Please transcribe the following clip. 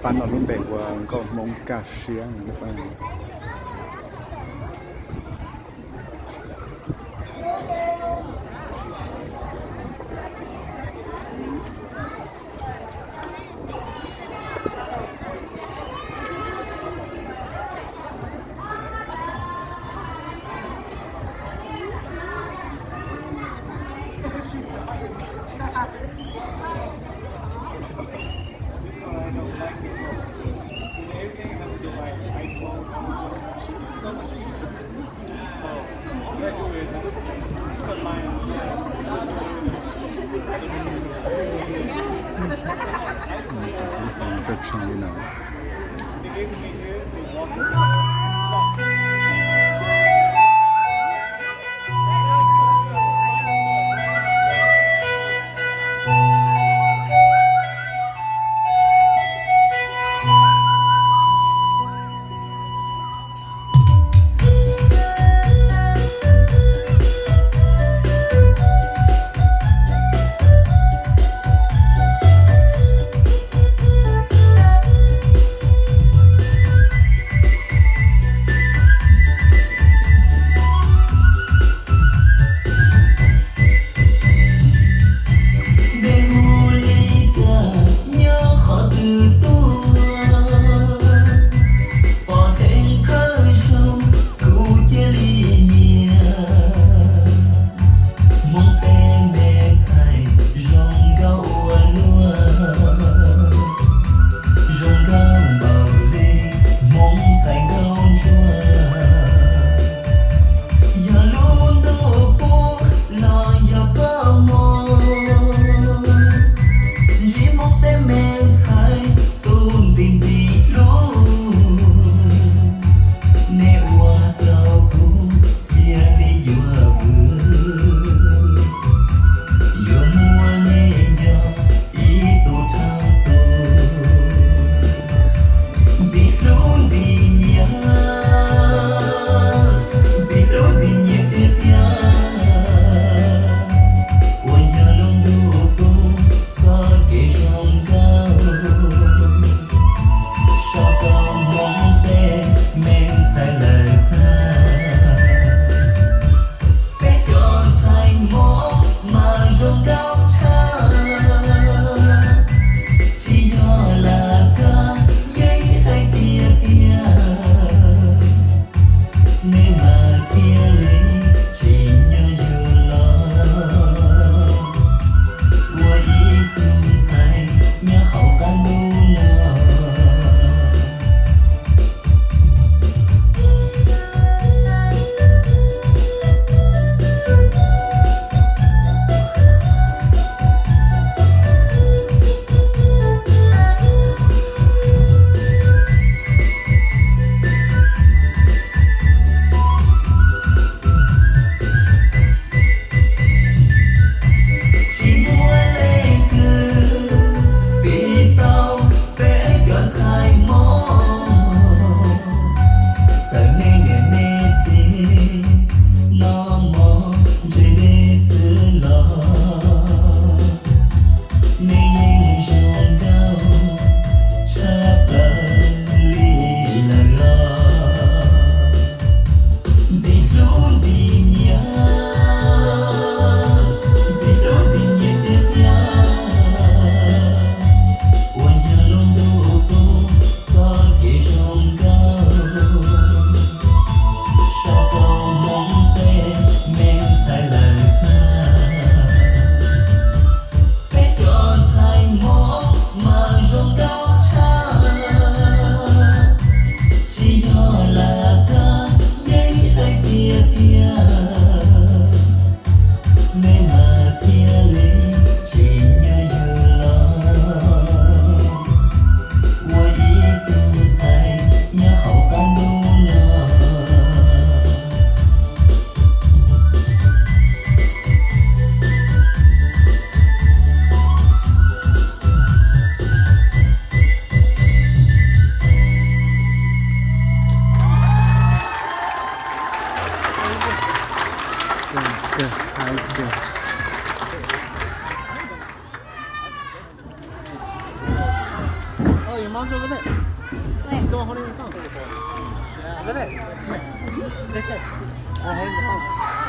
Pab no lub npe ua nkauj Hmoob kaj siab. Npe hu li cas nyob qhov twg tuaj, pom dheev thawj zaug kuv cia li nyiam. Hmoob peb me ntxhais zoo nkauj ua luaj, zoo nkauj npaum li Hmoob ntxhais nkauj ntsuag. Yog lub ntuj qub los yog txoj hmoo, ntsib Hmoob tej me ntxhais tus ntxim ntxim hlub, nej ua rau kuv cia li yuav vwm, yuav muab nej nco ib tug dhau tus. Ntxim hlub ntxim nyiam, ntxim hlub ntxim nyiam tiag tiag, uas yog lub ntuj qub txoj kev zoo nkauj, sau rau Hmoob peb me ntxhais lawm tag. Peb cov ntxhais Hmoob mas zoo nkauj tshaj, tsis yog lam dag yeej hais tiag tiag. Nej mas thiaj li tsim nyog yug los ua ib tug ntxhais nyob hauv qab ntuj no. Your mom's over there. Wait. Go hold your phone. Over there. Right there. Go hold your phone.